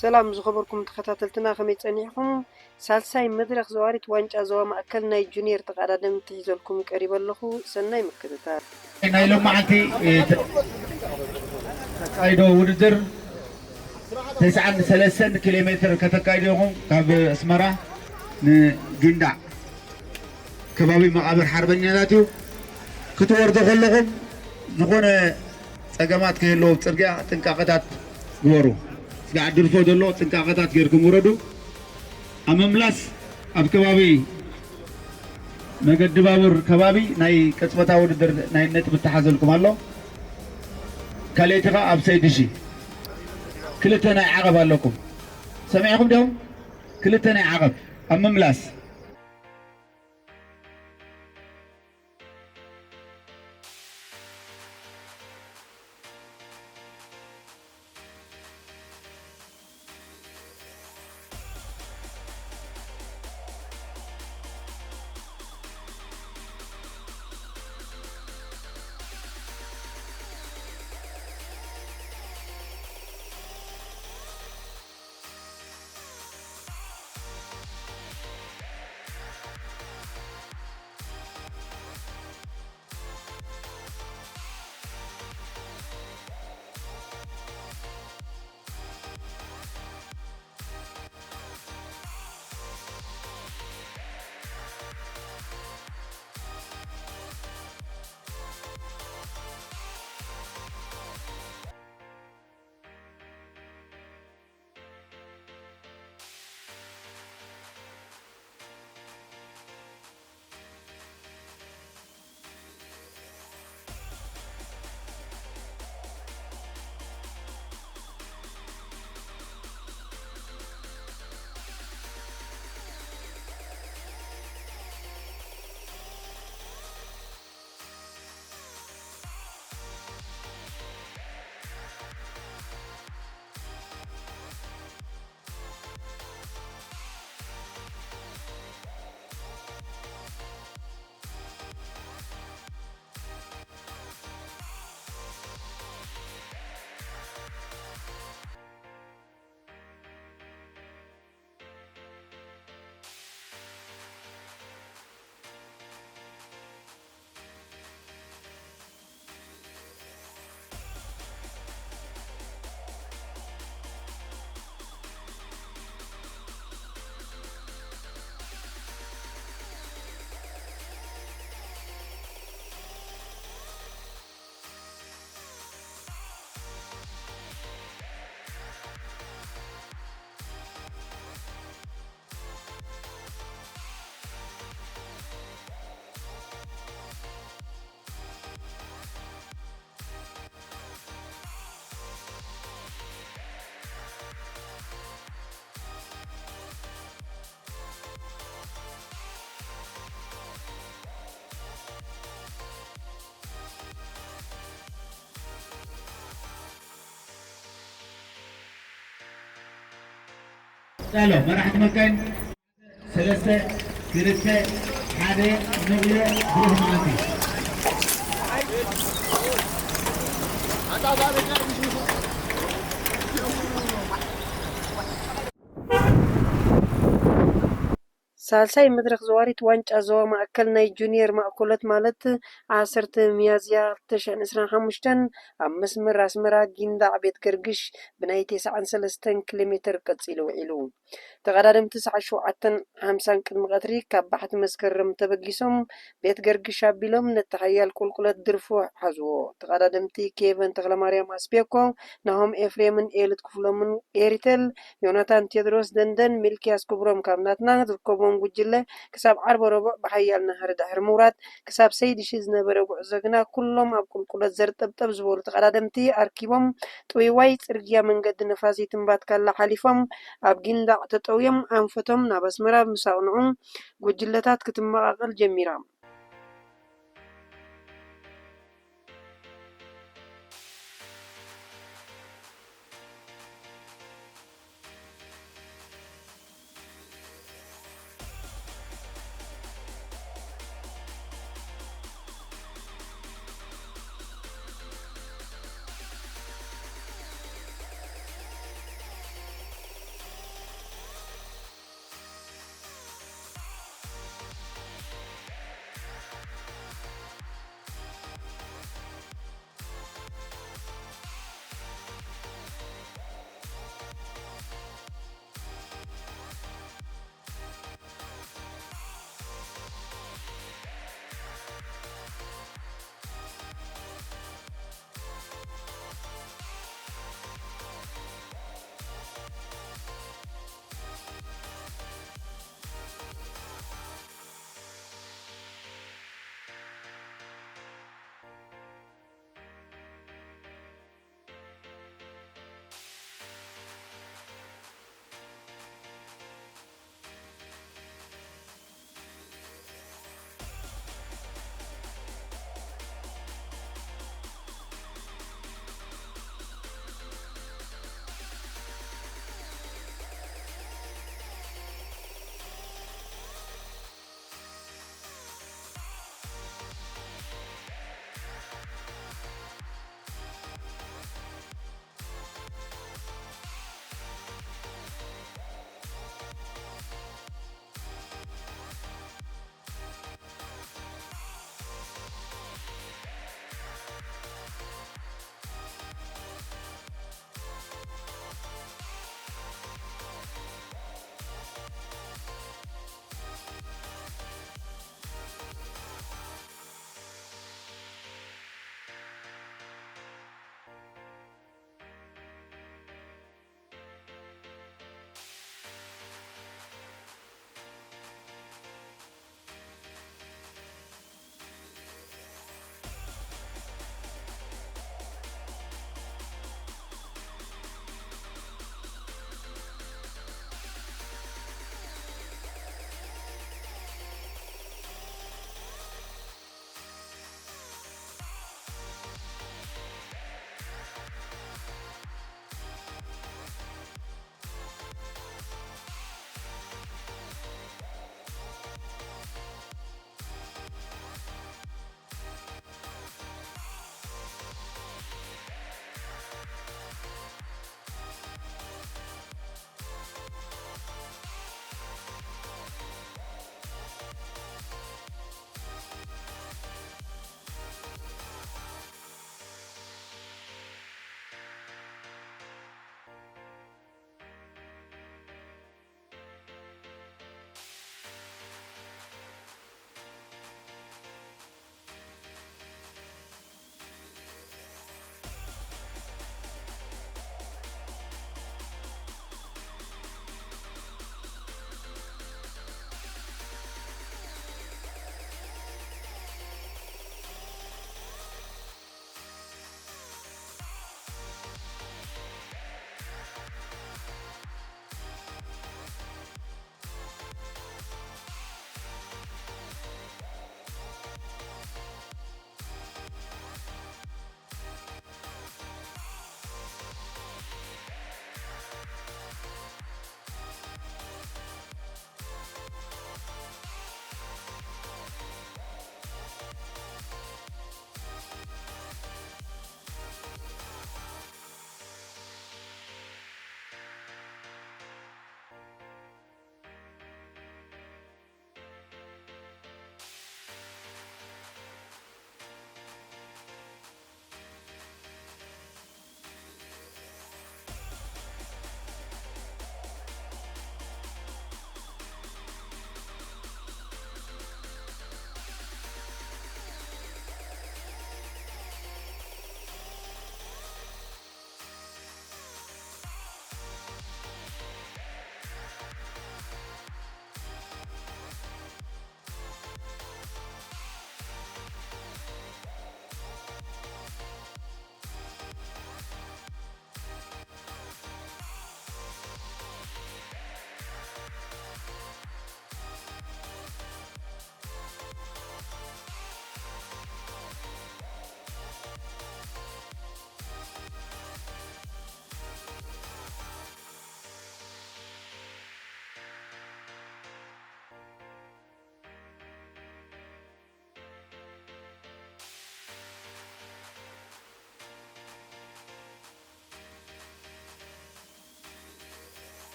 ሰላም ዝኸበርኩም ተኸታተልትና፣ ከመይ ጸኒሕኩም? ሳልሳይ መድረኽ ዘዋሪት ዋንጫ ዞባ ማእከል ናይ ጁኒየር ተቐዳደምቲ ሒዘልኩም ቀሪበ ኣለኹ። ሰናይ ምክትታል። ናይ ሎማዓንቲ ተካይዶ ውድድር ተስዓን ሰለስተን ኪሎ ሜትር ከተካይዱ ኢኹም። ካብ ኣስመራ ንጊንዳዕ ከባቢ መቓብር ሓርበኛታት እዩ። ክትወርዶ ከለኹም ዝኾነ ጸገማት ክህልዎ ኣብ ጽርግያ ጥንቃቐታት ግበሩ። ስጋዕ ድርፎ ዘሎ ጥንቃቐታት ጌርኩም ውረዱ። ኣብ ምምላስ ኣብ ከባቢ መገዲ ባቡር ከባቢ ናይ ቅጽበታዊ ውድድር ናይ ነጥቢ እተሓዘልኩም ኣሎ። ካልኣይቲ ኸኣ ኣብ ሰይድሺ ክልተ ናይ ዓቐብ ኣለኩም። ሰሚዕኹም ዲኹም? ክልተ ናይ ዓቐብ ኣብ ምምላስ። ዳሎ መራሕቲ መካይን ሰለስተ፣ ክልተ፣ ሓደ፣ ንቕሎ። ብሩህ መዓልቲ። ሳልሳይ መድረኽ ዘዋሪት ዋንጫ ዞባ ማእከል ናይ ጁኒየር ማእኮለት፣ ማለት ዓሰርተ ሚያዝያ ክልተ ሽሕን ዕስራን ሓሙሽተን ኣብ መስመር ኣስመራ ጊንዳዕ ቤት ገርግሽ ብናይ ተስዓን ሰለስተን ኪሎ ሜትር ቀጺሉ ውዒሉ። ተቐዳደምቲ ሰዓት ሸውዓተን ሓምሳን ቅድሚ ቀትሪ ካብ ባሕቲ መስከረም ተበጊሶም ቤት ገርግሽ ኣቢሎም ነቲ ሓያል ቁልቁለት ድርፎ ሓዝዎ። ተቐዳደምቲ ኬቨን ተኽለማርያም ኣስቤኮ፣ ናሆም ኤፍሬምን ኤልት ክፍሎምን ኤሪተል፣ ዮናታን ቴድሮስ ደንደን፣ ሚልክያስ ክብሮም ካብ ናትና ዝርከብዎም ጉጅለ ክሳብ ዓርቢ ረቡዕ ብሓያል ናህሪ ድሕሪ ምውራድ ክሳብ ሰይድሺ ዝነበረ ጉዕዞ ግና ኩሎም ኣብ ቁልቁለት ዘርጠብጠብ ዝበሉ ተቐዳደምቲ ኣርኪቦም ጥውይዋይ ጽርግያ መንገዲ ነፋሲት እምባትካላ ሓሊፎም ኣብ ጊንዳዕ ተጠውዮም ኣንፈቶም ናብ ኣስመራ ምስ ኣቕንዑ ጉጅለታት ክትመቓቐል ጀሚራ።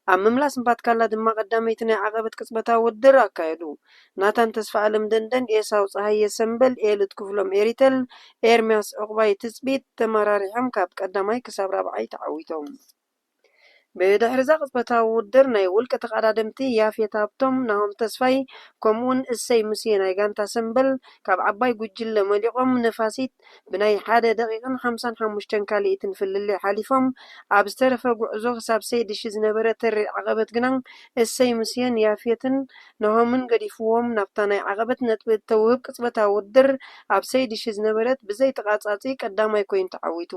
ኣብ ምምላስ እምባትካላ ድማ ቀዳመይቲ ናይ ዓቐበት ቅጽበታዊ ውድድር ኣካየዱ። ናታን ተስፋኣለም ደንደን፣ ኤሳው ጸሃየ ሰምበል፣ ኤልት ክፍሎም ኤሪተል፣ ኤርምያስ ዕቑባይ ትጽቢት ተመራሪሖም ካብ ቀዳማይ ክሳብ ራብዓይ ተዓዊቶም። ብድሕሪ እዛ ቅጽበታዊ ውድድር ናይ ውልቂ ተቐዳደምቲ ያፌት ሃብቶም፣ ናሆም ተስፋይ ከምኡውን እሰይ ሙሴ ናይ ጋንታ ሰምበል ካብ ዓባይ ጉጅለ መሊቖም ንፋሲት ብናይ ሓደ ደቂቕን ሓምሳን ሓሙሽተን ካልኢትን ፍልልይ ሓሊፎም ኣብ ዝተረፈ ጉዕዞ ክሳብ ሰይድሺ ዝነበረ ተሪር ዓቐበት ግና እሰይ ሙሴን ያፌትን ናሆምን ገዲፍዎም ናብታ ናይ ዓቐበት ነጥቢ እተውህብ ቅጽበታዊ ውድድር ኣብ ሰይድሺ ዝነበረት ብዘይ ተቓጻጺ ቀዳማይ ኮይኑ ተዓዊቱ።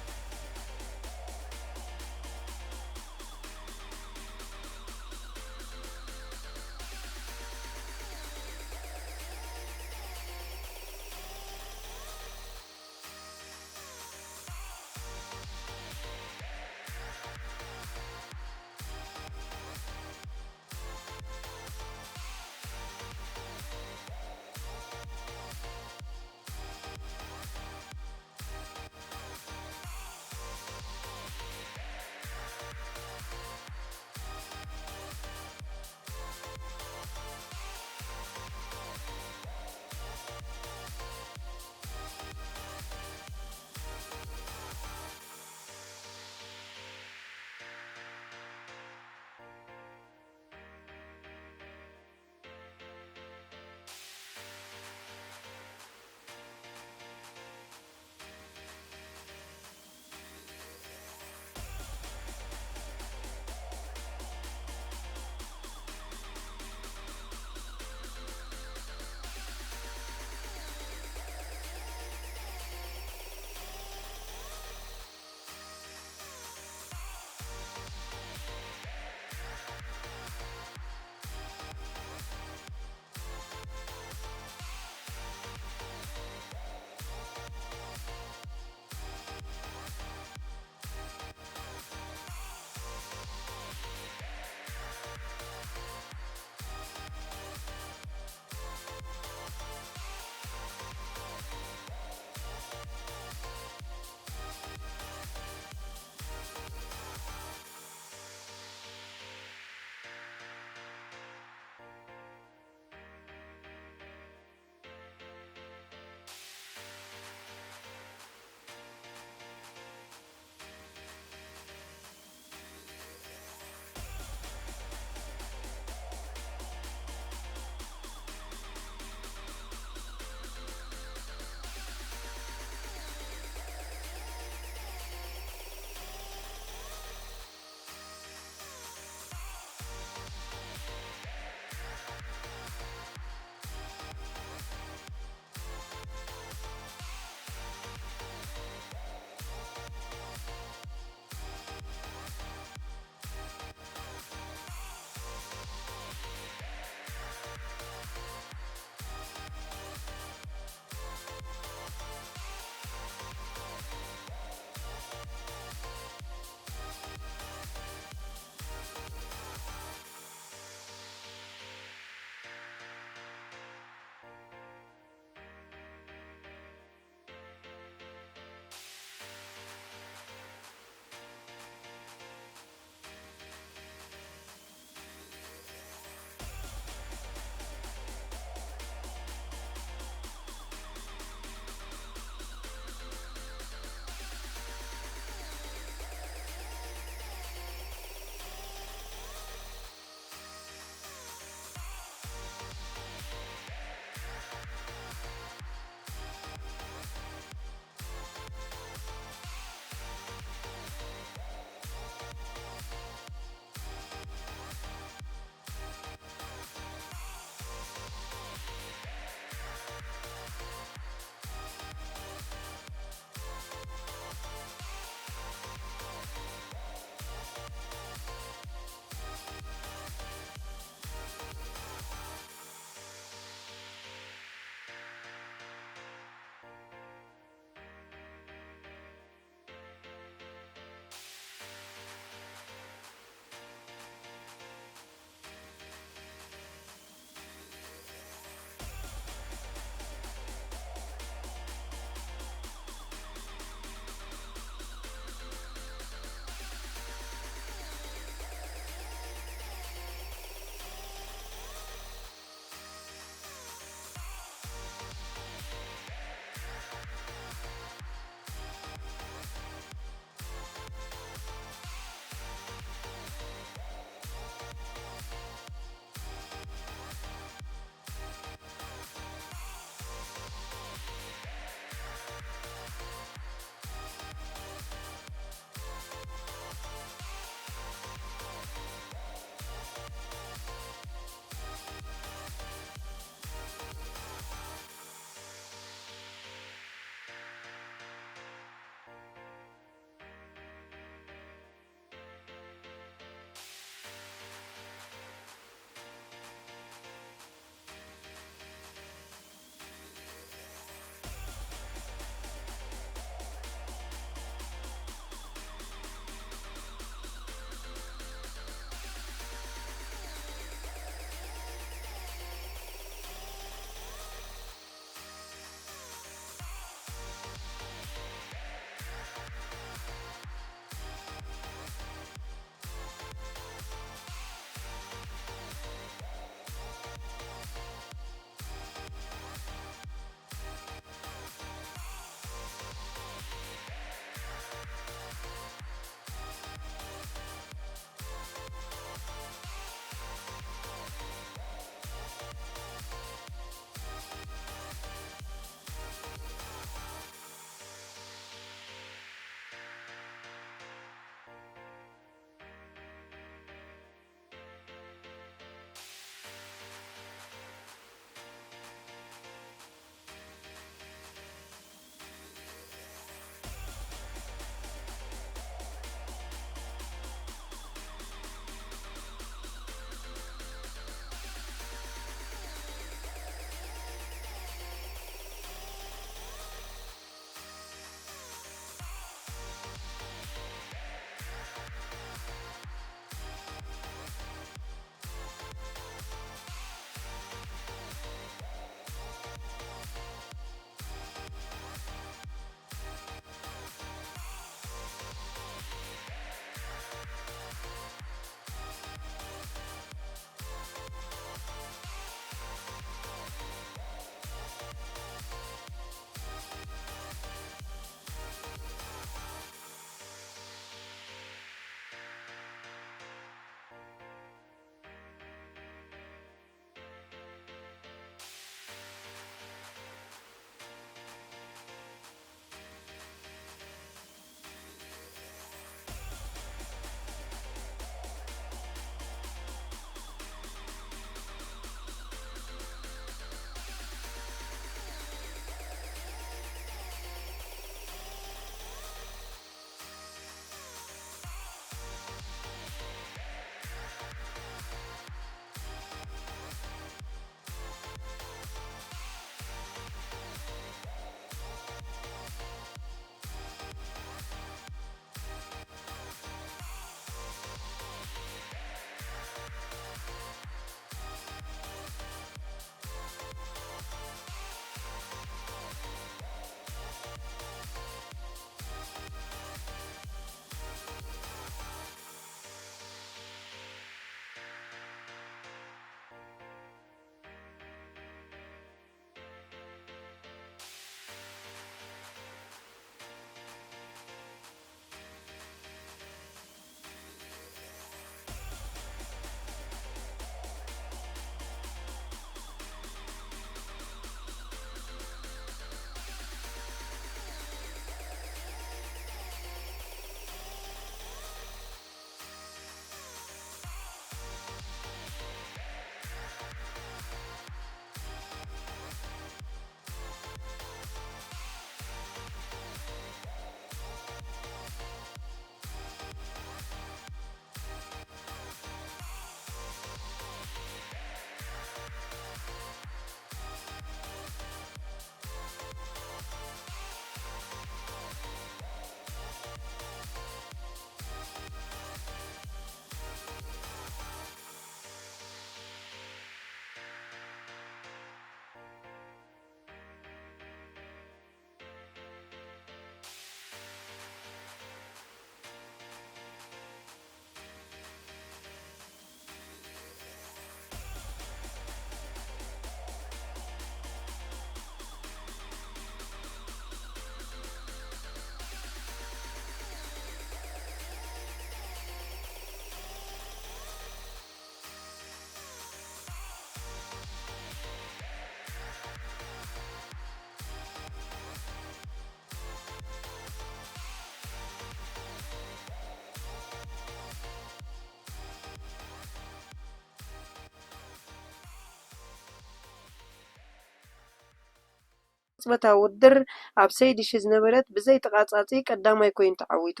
ቅጽበታዊ ውድድር ኣብ ሰይድ ሺ ዝነበረት ብዘይ ተቓጻጺ ቀዳማይ ኮይኑ ተዓዊቱ።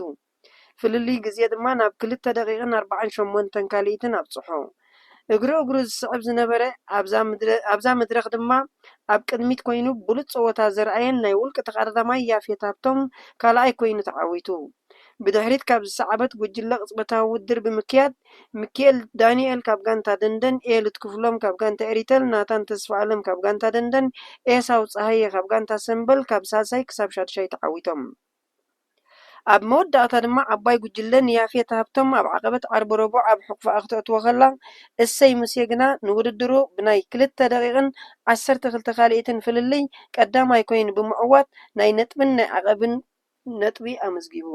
ፍልልይ ግዜ ድማ ናብ ክልተ ደቂቕን ኣርባዓን ሸሞንተን ካልኢትን ኣብጽሖ። እግሪ እግሩ ዝስዕብ ዝነበረ ኣብዛ ምድረ-፣ ኣብዛ መድረኽ ድማ ኣብ ቅድሚት ኮይኑ ብሉጽ ጸወታ ዘርኣየን ናይ ውልቂ ተቐዳዳማይ ያፌት ሃብቶም ካልኣይ ኮይኑ ተዓዊቱ። ብድሕሪት ካብ ዝሰዓበት ጉጅለ ቅጽበታዊ ውድድር ብምክያድ፣ ሚኪኤል ዳንኤል ካብ ጋንታ ደንደን፣ ኤልድ ክፍሎም ካብ ጋንታ ኤሪተል፣ ናታን ተስፋኣለም ካብ ጋንታ ደንደን፣ ኤሳው ጸሃየ ካብ ጋንታ ሰምበል ካብ ሳልሳይ ክሳብ ሻድሻይ ተዓዊቶም። ኣብ መወዳእታ ድማ ዓባይ ጉጅለ ንያፌት ሃብቶም ኣብ ዓቐበት ዓርቢ ረቡዕ ኣብ ሕቑፋኣ ክተእትዎ ከላ፣ እሰይ ሙሴ ግና ንውድድሩ ብናይ ክልተ ደቂቕን ዓሰርተ ክልተ ካልኢትን ፍልልይ ቀዳማይ ኮይኑ ብምዕዋት ናይ ነጥብን ናይ ዓቐብን ነጥቢ ኣመዝጊቡ።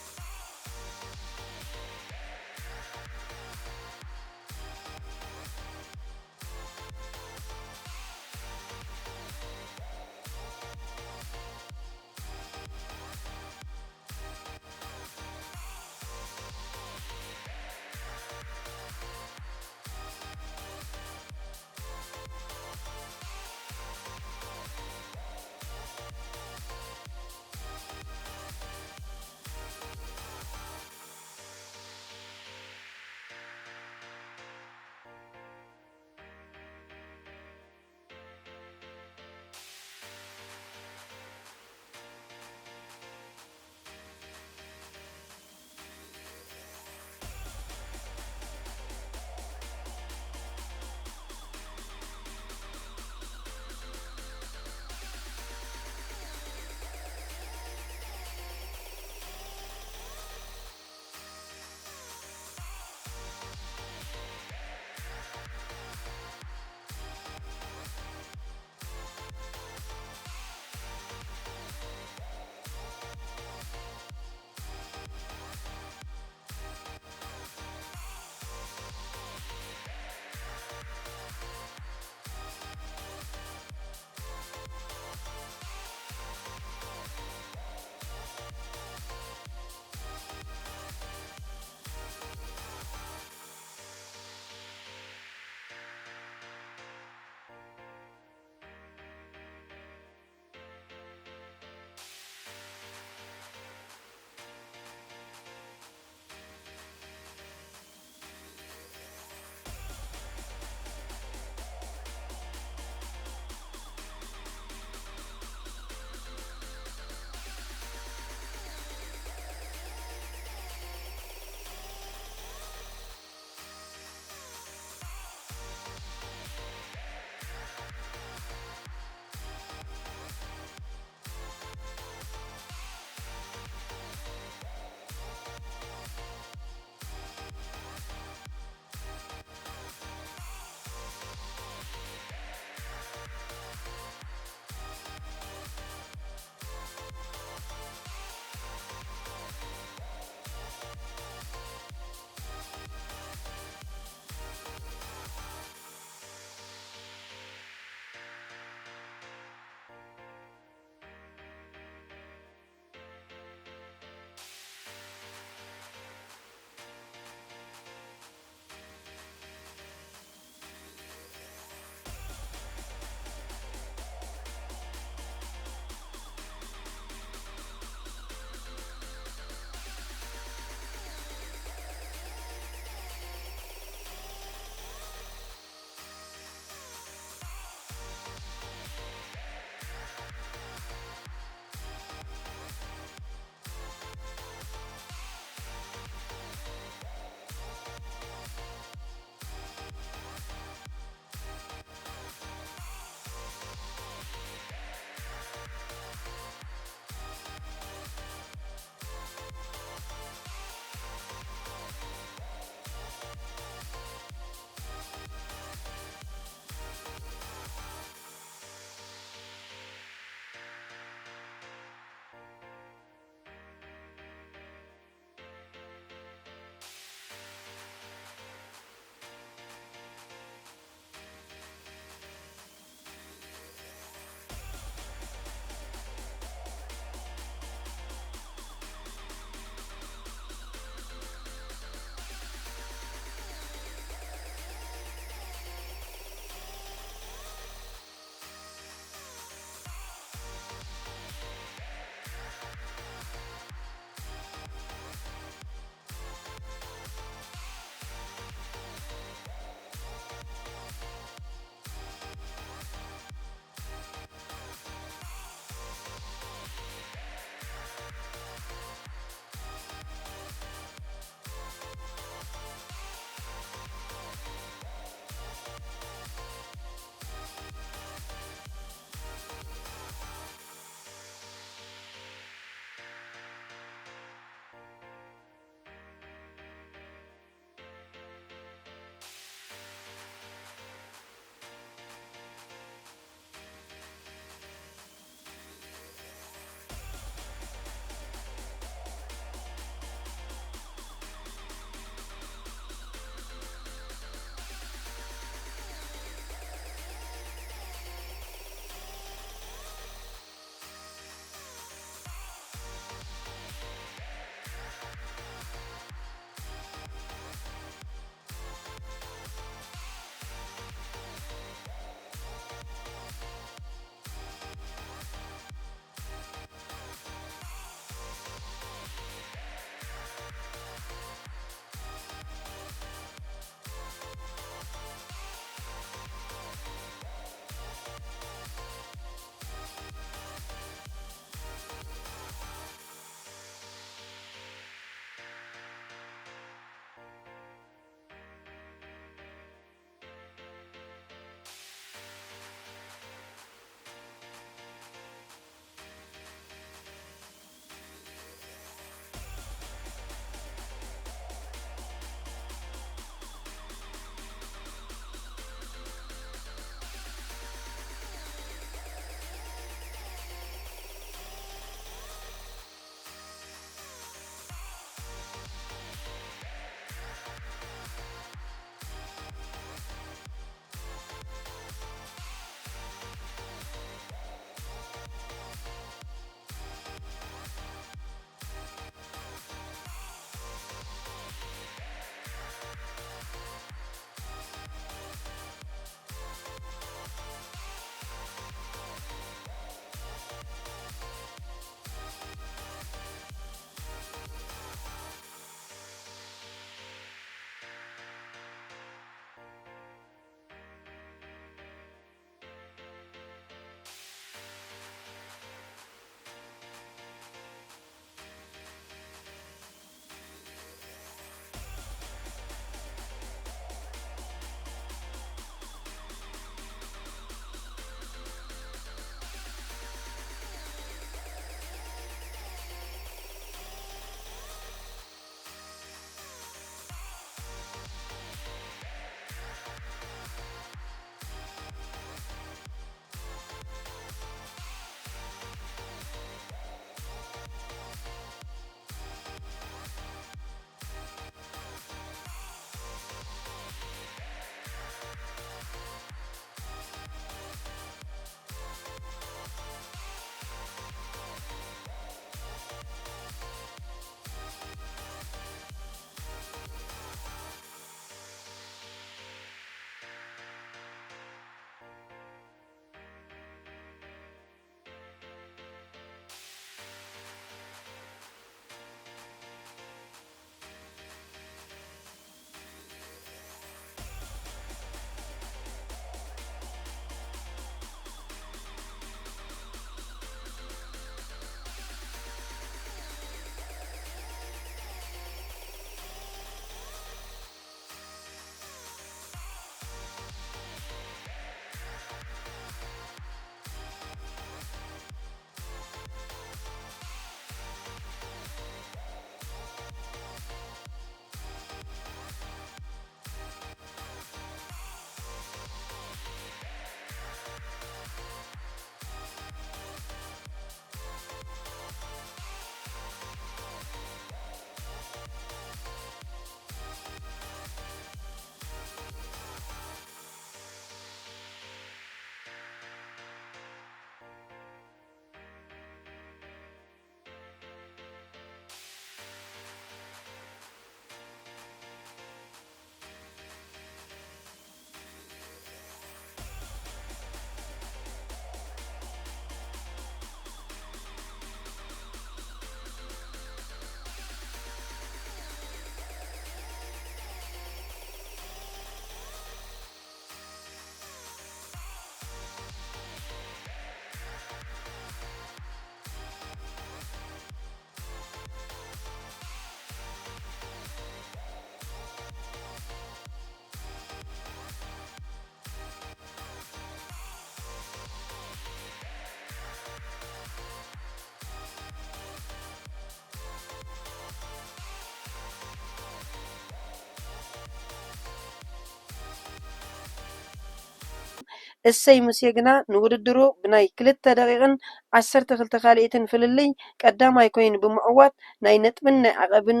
እሰይ ሙሴ ግና ንውድድሩ ብናይ ክልተ ደቂቕን ዓሰርተ ክልተ ካልኢትን ፍልልይ ቀዳማይ ኮይኑ ብምዕዋት ናይ ነጥብን ናይ ዓቐብን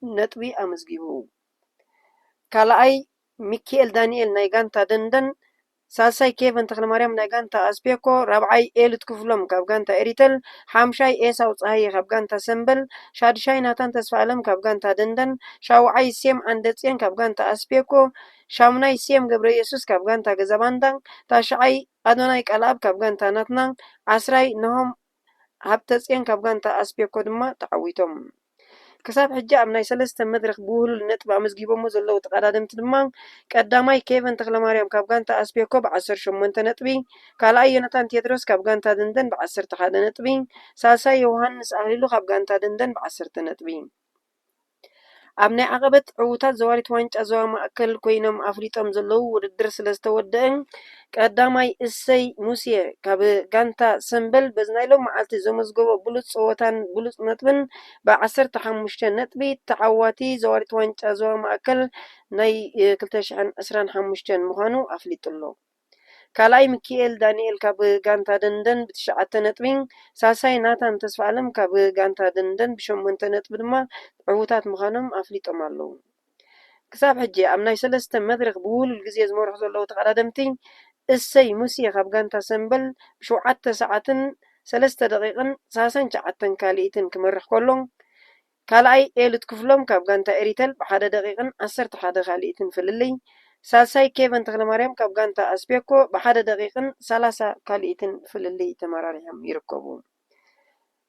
ነጥቢ ኣመዝጊቡ። ካልኣይ ሚኪኤል ዳንኤል ናይ ጋንታ ደንደን፣ ሳልሳይ ኬቨን ተኽለማርያም ናይ ጋንታ ኣስፔኮ፣ ራብዓይ ኤሉት ክፍሎም ካብ ጋንታ ኤሪተል፣ ሓምሻይ ኤሳው ጸሃየ ካብ ጋንታ ሰምበል፣ ሻድሻይ ናታን ተስፋኣለም ካብ ጋንታ ደንደን፣ ሻውዓይ ሴም ዓንደጽዮን ካብ ጋንታ ኣስፔኮ፣ ሻሙናይ ሴም ገብረየሱስ ካብ ጋንታ ገዛባንዳ፣ ታሽዓይ ኣዶናይ ቃልኣብ ካብ ጋንታ ናትና፣ ዓስራይ ነሆም ሃብተጽዮን ካብ ጋንታ ኣስፔኮ ድማ ተዓዊቶም። ክሳብ ሕጂ ኣብ ናይ ሰለስተ መድረኽ ብውህሉል ነጥቢ ኣመዝጊቦሞ ዘለዉ ተቐዳደምቲ ድማ፣ ቀዳማይ ኬቨን ተኽለማርያም ካብ ጋንታ ኣስፔኮ ብ ዓሰርተ ሸሞንተ ነጥቢ፣ ካልኣይ ዮናታን ቴድሮስ ካብ ጋንታ ደንደን ብ ዓሰርተ ሓደ ነጥቢ፣ ሳልሳይ ዮሃንስ ኣኽሊሉ ካብ ጋንታ ደንደን ብ ዓሰርተ ነጥቢ። ኣብ ናይ ዓቐበት ዕዉታት ዘዋሪት ዋንጫ ዞባ ማእከል ኮይኖም ኣፍሊጦም ዘለዉ ውድድር ስለ ዝተወደአ፣ ቀዳማይ እሰይ ሙሴ ካብ ጋንታ ሰምበል በዚ ናይ ሎም መዓልቲ ዘመዝገቦ ብሉጽ ጸወታን ብሉጽ ነጥብን ብ ዓሰርተ ሓሙሽተ ነጥቢ ተዓዋቲ ዘዋሪት ዋንጫ ዞባ ማእከል ናይ ክልተ ሽሕን ዕስራን ሓሙሽተን ምዃኑ ኣፍሊጡ ኣሎ። ካልኣይ ሚኪኤል ዳንኤል ካብ ጋንታ ደንደን ብትሽዓተ ነጥቢ፣ ሳልሳይ ናታን ተስፋኣለም ካብ ጋንታ ደንደን ብሸሞንተ ነጥቢ ድማ ዕዉታት ምዃኖም ኣፍሊጦም ኣለዉ። ክሳብ ሕጂ ኣብ ናይ ሰለስተ መድረኽ ብውሉል ግዜ ዝመርሑ ዘለዉ ተቐዳደምቲ እሰይ ሙሴ ካብ ጋንታ ሰምበል ብሸውዓተ ሰዓትን ሰለስተ ደቂቕን ሰላሳን ትሽዓተን ካልኢትን ክመርሕ ከሎ፣ ካልኣይ ኤሉት ክፍሎም ካብ ጋንታ ኤሪተል ብሓደ ደቂቕን ዓሰርተ ሓደ ካልኢትን ፍልልይ፣ ሳልሳይ ኬቨን ተኽለማርያም ካብ ጋንታ ኣስፔኮ ብሓደ ደቂቕን ሰላሳ ካልኢትን ፍልልይ ተመራሪሖም ይርከቡ።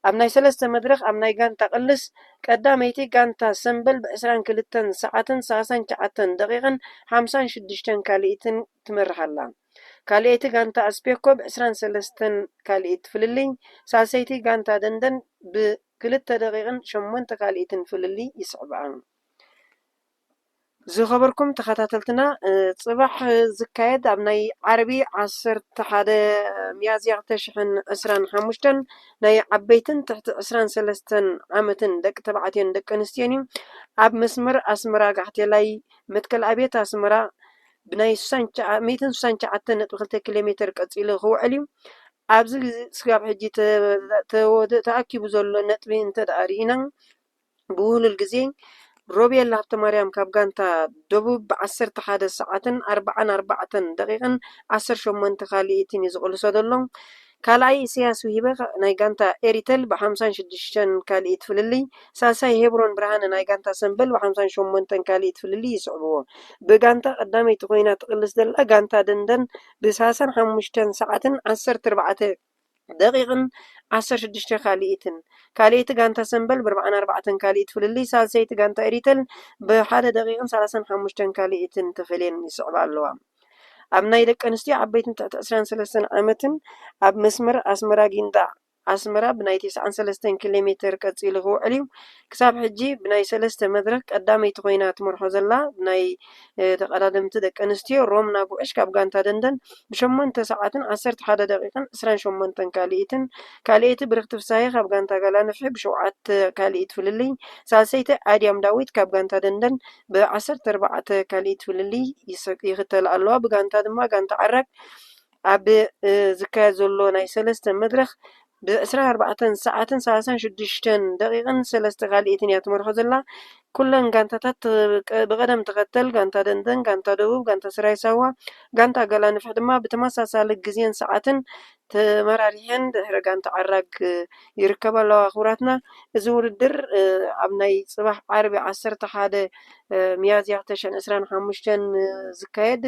ኣብ ናይ ሰለስተ መድረኽ ኣብ ናይ ጋንታ ቅልስ ቀዳመይቲ ጋንታ ሰምበል ብ ዕስራን ክልተን ሰዓትን ሰላሳን ትሽዓተን ደቂቕን ሓምሳን ሽዱሽተን ካልኢትን ትመርሕ ኣላ። ካልኣይቲ ጋንታ ኣስፔኮ ብ ዕስራን ሰለስተን ካልኢት ፍልልይ፣ ሳልሰይቲ ጋንታ ደንደን ብ ክልተ ደቂቕን ሸሞንተ ካልኢትን ፍልልይ ይስዕብኣ። ዝኸበርኩም ተኸታተልትና፣ እ፣ ጽባሕ ዝካየድ ኣብ ናይ ዓርቢ ዓሰርተ ሓደ ሚያዝያ ክልተ ሽሕን ዕስራን ሓሙሽተን ናይ ዓበይትን ትሕቲ ዕስራን ሰለስተን ዓመትን ደቂ ተባዕትዮን ደቂ ኣንስትዮን እዩ። ኣብ መስመር ኣስመራ ጋሕቴላይ መትከል ኣብየት ኣስመራ ብናይ ሱሳን ትሽዓ-፣ ሚእትን ሱሳን ትሽዓተን ነጥቢ ክልተ ኪሎ ሜተር ቀጺሉ ክውዕል እዩ። ኣብዚ ግዜ ስጋብ ሕጂ ተ-፣ ተወደ-፣ ተኣኪቡ ዘሎ ነጥቢ እንተ ደኣ ርኢና፣ ብውህሉል ግዜ ሮቤል ሃብተማርያም ካብ ጋንታ ደቡብ ብ ዓሰርተ ሓደ ሰዓትን ኣርባዓን ኣርባዕተን ደቂቕን ዓሰርተ ሸሞንተ ካልኢትን እዩ ዝቕልሶ ዘሎ። ካልኣይ ኢሳያስ ውሂበ ናይ ጋንታ ኤሪተል ብ ሓምሳን ሽዱሽተን ካልኢት ፍልልይ፣ ሳልሳይ ሄብሮን ብርሃነ ናይ ጋንታ ሰምበል ብ ሓምሳን ሸሞንተን ካልኢት ፍልልይ ይስዕብዎ። ብጋንታ ቀዳመይቲ ኮይና ትቕልስ ዘላ ጋንታ ደንደን ብ ሰላሳን ሓሙሽተን ሰዓትን ዓሰርተ ኣርባዕተ ደቂቕን ዓሰርተ ሽዱሽተ ካልኢትን፣ ካልኣይቲ ጋንታ ሰምበል ብ ኣርባዓን ኣርባዕተን ካልኢት ፍልልይ፣ ሳልሰይቲ ጋንታ ኤሪተል ብ ሓደ ደቂቕን ሰላሳን ሓሙሽተን ካልኢትን ተፈልየን ይስዕባ ኣለዋ። ኣብ ናይ ደቂ ኣንስትዮ ዓበይትን ትሕቲ ዕስራን ሰለስተን ዓመትን ኣብ መስመር ኣስመራ ጊንዳዕ ኣስመራ ብናይ ተስዓን ሰለስተን ኪሎ ሜተር ቀጺሉ ክውዕል እዩ። ክሳብ ሕጂ ብናይ ሰለስተ መድረኽ ቀዳመይቲ ኮይና ትመርሖ ዘላ ብናይ፣ እ፣ ተቐዳደምቲ ደቂ ኣንስትዮ ሮምና ጉዕሽ ካብ ጋንታ ደንደን ብሸሞንተ ሰዓትን ዓሰርተ ሓደ ደቂቕን ዕስራን ሸሞንተን ካልኢትን፣ ካልኣይቲ ብርኽቲ ፍስሃየ ካብ ጋንታ ጋላ ንፍሒ ብሸውዓተ ካልኢት ፍልልይ፣ ሳልሰይቲ ኣድያም ዳዊት ካብ ጋንታ ደንደን ብዓሰርተ ኣርባዕተ ካልኢት ፍልልይ ይስ-፣ ይኽተላ ኣለዋ። ብጋንታ ድማ ጋንታ ዓራግ ኣብ፣ እ፣ ዝካየድ ዘሎ ናይ ሰለስተ መድረኽ ብዕስራን ኣርባዕተን ሰዓትን ሰላሳን ሽዱሽተን ደቂቕን ሰለስተ ካልኢትን እያ ትመርሖ ዘላ። ኩለን ጋንታታት ተ-፣ ቀ-፣ ብቐደም ተኸተል ጋንታ ደንደን፣ ጋንታ ደቡብ፣ ጋንታ ስራይ ሳዋ፣ ጋንታ ገላ ንፍሕ ድማ ብተመሳሳሊ ግዜን ሰዓትን ተመራሪሐን ድሕሪ ጋንታ ዓራግ ይርከባ ኣለዋ። ክቡራትና፣ እዚ ውድድር፣ እ፣ ኣብ ናይ ጽባሕ ዓርቢ ዓሰርተ ሓደ፣ እ፣ ሚያዝያ ክልተ ሽሕን ዕስራን ሓሙሽተን ዝካየድ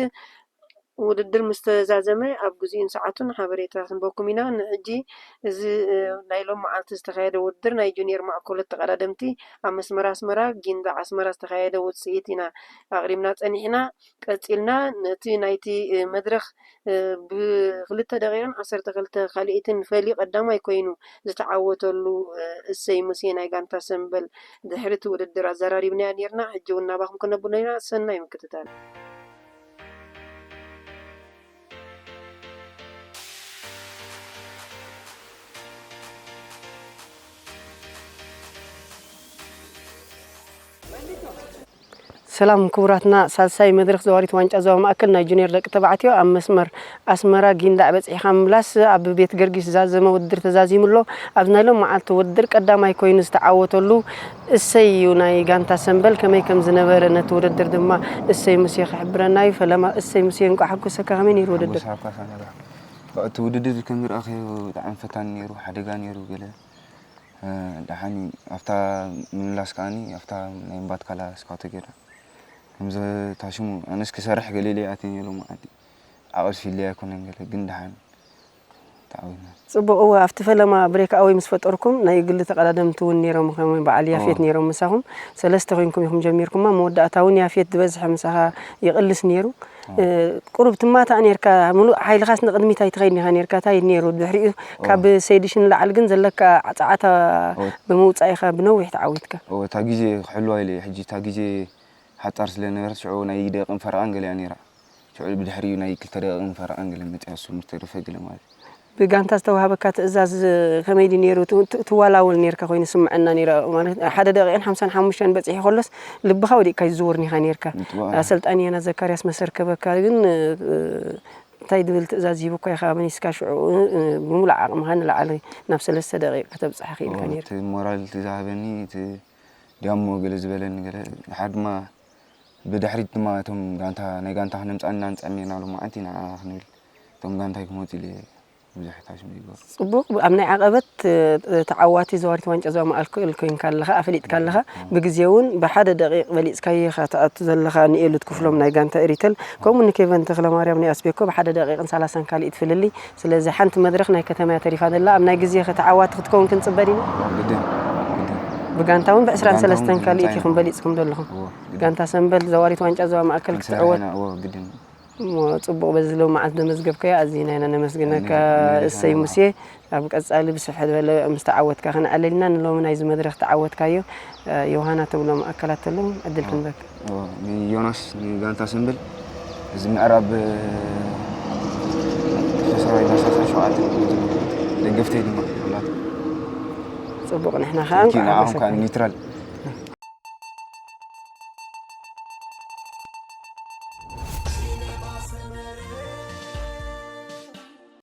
ውድድር ምስ ተዛዘመ ኣብ ግዜኡን ሰዓቱን ሓበሬታ ክንበኩም ኢና። ንሕጂ እዚ፣ እ፣ ናይ ሎም መዓልቲ ዝተኻየደ ውድድር ናይ ጁኒየር ማእኮለት ተቐዳደምቲ ኣብ መስመር ኣስመራ፣ ጊንዳዕ ኣስመራ ዝተኻየደ ውጽኢት ኢና ኣቕሪብና ጸኒሕና። ቀጺልና ነቲ ናይቲ፣ እ፣ መድረኽ፣ እ፣ ብክልተ ደቂቕን ዓሰርተ ክልተ ካልኢትን ፈልዩ ቀዳማይ ኮይኑ ዝተዓወተሉ፣ እ፣ እሰይ ሙሴ ናይ ጋንታ ሰምበል ድሕሪ እቲ ውድድር ኣዘራሪብናዮ ኔርና። ሕጂ እውን ናባኹም ክነብሎ ኢና። ሰናይ ምክትታል። ሰላም ክቡራትና፣ ሳልሳይ መድረኽ ዘዋሪት ዋንጫ ዞባ ማእከል ናይ ጁኒየር ደቂ ተባዕትዮ ኣብ መስመር ኣስመራ ጊንዳዕ በጺሕካ ምምላስ ኣብ ቤት ገርጊስ ዛዘመ ውድድር ተዛዚሙ ኣሎ። ኣብዚ ናይ ሎም መዓልቲ ውድድር ቀዳማይ ኮይኑ ዝተዓወተሉ እሰይ እዩ ናይ ጋንታ ሰምበል። ከመይ ከም ዝነበረ ነቲ ውድድር ድማ እሰይ ሙሴ ክሕብረና እዩ። ፈለማ እሰይ ሙሴ፣ እንቋዕ ሓጎሰካ። ከመይ ነይሩ ውድድር? ሓጎሰካ ሰመራ። እቲ ውድድር ከም ዝረኣኸዮ ብጣዕሚ ፈታኒ ነይሩ፣ ሓደጋ ነይሩ ገለ። እ፣ ደሓን ኣብታ ምምላስ ከኣኒ ኣብታ ናይ እምባትካላ ስካውቶ ገይራ። ከምዚ ታሽሙ ኣነስ ክሰርሕ ገለ ኢለ ኣትየ ነይሩ መዓልቲ። ዓቐብ ፊልያ ኣይኮነን ገለ፣ ግን ደሓን ተዓዊትና። ጽቡቕ። እወ፣ ኣብቲ ፈለማ ብሬክ ኣወይ ምስ ፈጠርኩም ናይ ግሊ ተቐዳደምቲ እውን ነይሮም፣ ከም በዓል ያፌት እወ። ነይሮም ምሳኹም። ሰለስተ ኮይንኩም ኢኹም ጀሚርኩማ። መወዳእታ እውን ያፌት ዝበዝሐ ምሳኻ ይቕልስ ነይሩ። እወ። እ፣ ቁሩብ ትማታእ ነይርካ፣ ምሉእ ሓይልኻስ ንቕድሚት ኣይትኸይድን ኢኻ ነይርካ። እንታይ ነይሩ ድሕሪኡ? እወ። ካብ ሰይድሽ ንላዕሊ ግን ዘለካ ጸዓታ እወ። ብምውጻእ ኢኻ ብነዊሕ ተዓዊትካ። እወ፣ እታ ግዜ ክሕልዋ ኢለ እየ። ሕጂ እታ ግዜ ሓጻር ስለ ነበረት ሽዑ ናይ ደቂቕን ፈረቓን ገለ እያ ነይራ። ሽዑ ብድሕሪኡ ናይ ክልተ ደቂቕን ፈረቓን ገለ መጺኣ እሱ ምስ ተረፈ ገለ ማለት እዩ። ብጋንታ ዝተዋህበካ ትእዛዝ ከመይ ድዩ ነይሩ? ት-፣ ት-፣ ትዋላወል ነይርካ ኮይኑ ስምዐና ነይሩ። ማለት ሓደ ደቂቕን ሓምሳን ሓሙሽተን በጺሑ ከሎስ ልብኻ ወዲቕካ ይዝውር ኒኻ ነይርካ። ንጥዋ-፣ ኣሰልጣኒ ዮናስ ዘካርያስ መሰርከበካ ግን፣ እ፣ እንታይ ድብል ትእዛዝ ሂቡካ ኢኻ መሊስካ ሽዑ፣ እ፣ ብምሉእ ዓቕምኻ ንላዕሊ ናብ ሰለስተ ደቂቕ ከተብጽሐ ክኢልካ እዎ፣ ነይሩ። እቲ ሞራል እቲ ዝሃበኒ፣ እቲ ዲያሞ ገለ ዝበለኒ ገለ፣ ድሓር ድማ ብድሕሪት ድማ እቶም ጋንታ፣ ናይ ጋንታ ክነምጽኣና ንጸመየና ሎም መዓልቲ ንዓ ክንብል፣ እቶም ጋንታይ ክመጹ ኢለ ብዙሕ ታሽሙ ይገብሩ። ጽቡቕ፣ ኣብ ናይ ዓቐበት፣ እ፣ ተዓዋቲ ዘዋሪት ዋንጫ ዞባ ማእከል ኮይንካ ኣለኻ፣ ኣፍሊጥካ ኣለኻ። እዎ። ብግዜ እውን ብሓደ ደቂቕ በሊጽካዮ ኢኻ ትኣቱ ዘለኻ። ንኤሉት ክፍሎም ናይ ጋንታ ኤሪተል፣ ከምኡ ንኬቨን ተኽለማርያም ናይ ኣስቤኮ ብሓደ ደቂቕን ሰላሳን ካልኢት ፍልልይ። ስለዚ ሓንቲ መድረኽ ናይ ከተማ እያ ተሪፋ ዘላ። ኣብ ናይ ግዜኸ ተዓዋቲ ክትከውን ክንጽበ ዲና? እዎ፣ ግድን፣ ግድን። ብጋንታ እውን ብዕስራን ብጋንታ እውን ሰለስተን ካልኢት ብጋንታ ኢኹም ኢና። በሊጽኩም ዘለኹም። እዎ፣ ግድን። ጋንታ ሰምበል ዘዋሪት ዋንጫ ዞባ ማእከል ክንሰርሕ ክትዕወት ኢና፣ እዎ፣ ግድን። እሞ ጽቡቕ፣ በዚ ሎማዓንቲ ዘመዝገብካዮ ኣዚና ኢና ነመስግነካ። ኣነ፣ ኣነ እሰይ ድማ። ሙሴ፣ ኣብ ቀጻሊ ብስፍሕ ዝበለ ምስ ተዓወትካ ክንዕለል ኢና። ንሎሚ ናይዚ መድረኽ ተዓወትካዮ፣ እ፣ ዮሃና ተብሎም ኣካላት ተለዉ ዕድል እዎ። ክንበካ። እዎ፣ ንዮናስ፣ ንጋንታ ሰምብል፣ እዚ ምዕራብ፣ እ፣ ተሰራይ ዳሳሳ ሸውዓተ ደገፍተይ ድማ ኣላት። ጽቡቕ፣ ንሕና ከኣ እቲ እንኳዕ ንዓኹም ሓጎሰካ። ከኣ ኒውትራል።